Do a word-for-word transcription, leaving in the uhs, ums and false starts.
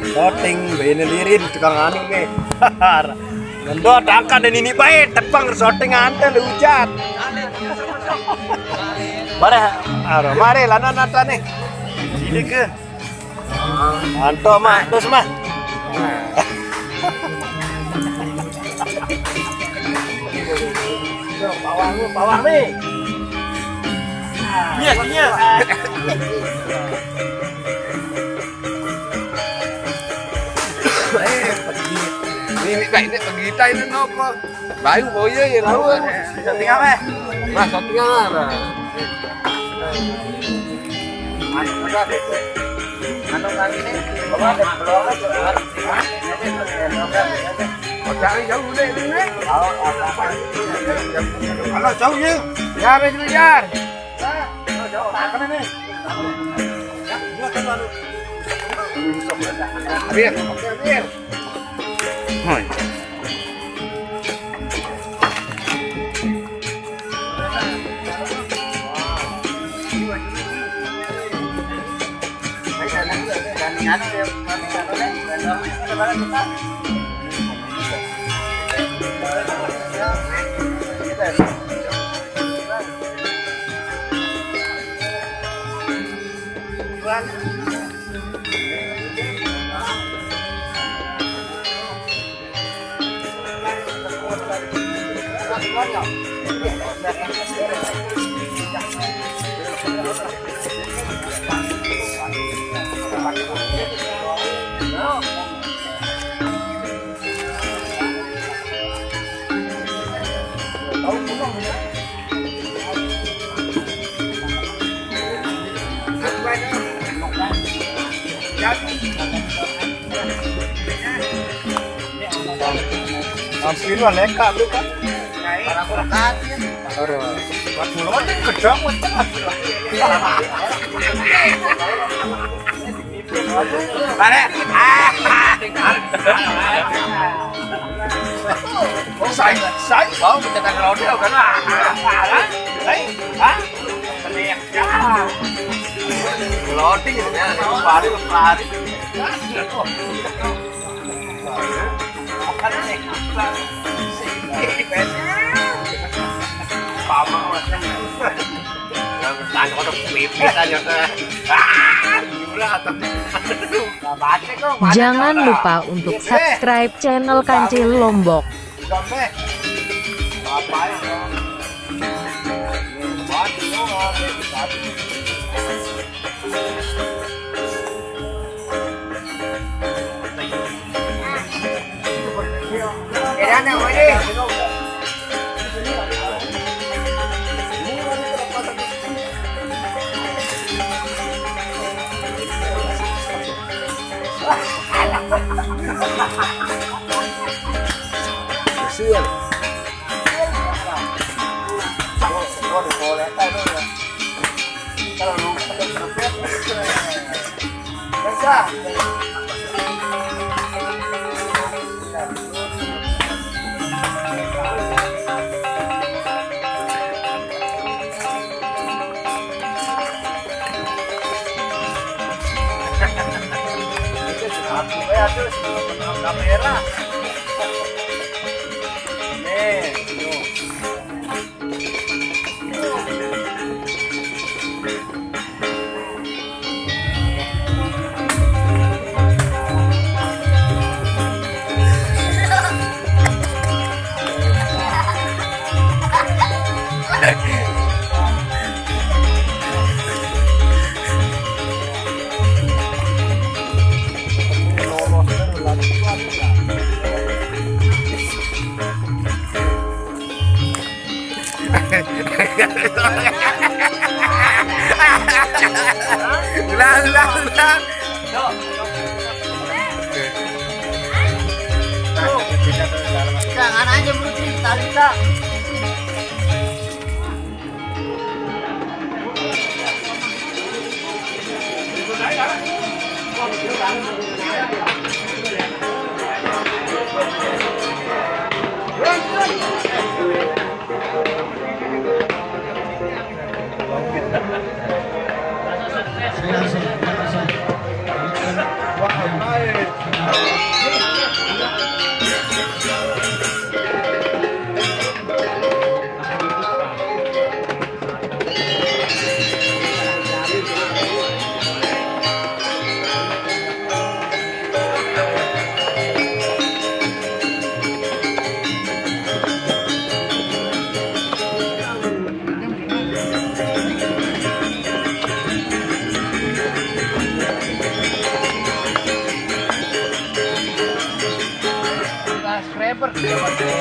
Syuting, bene lirin tukang anu nih. Ngendot angkat dan ini bae tepang syuting ante lu hujat. Mare, aro, mare lana nata nih. Sini ke. Anto mah, terus mah. Bawang lu, bawang nih. Iya, iya. Eh, pergi. Ini, ini, ini pergi kita ini nopo? Bayu, oh iya, iya, tahu. Syuting apa? Nah, syuting apa? Nah. Masuk udah. Anu kali ini, belum ada, belum ada. Kocak jauh deh ini, nih. Tahu apa-apa. Halo, jauh ya. Ya, habis dulu, Jar. Jauh, jauh. Makan ini. Ya, gua kan baru. Ambil, ambil, ambil. Hoi. Hampir lah leka lu kan. Ora. Buat mulut gedang macam. Mana? Ah. Oh, saya, saya mau kita tak kalau dia kan. Saya, ah. Loading ya, lari, lari. Jangan lupa untuk subscribe channel Kancil Lombok. Kecil. Kamera. Nih, tuh. Ulang, ulang, ulang. Jangan aja, Bro, cerita, cerita. Scraper.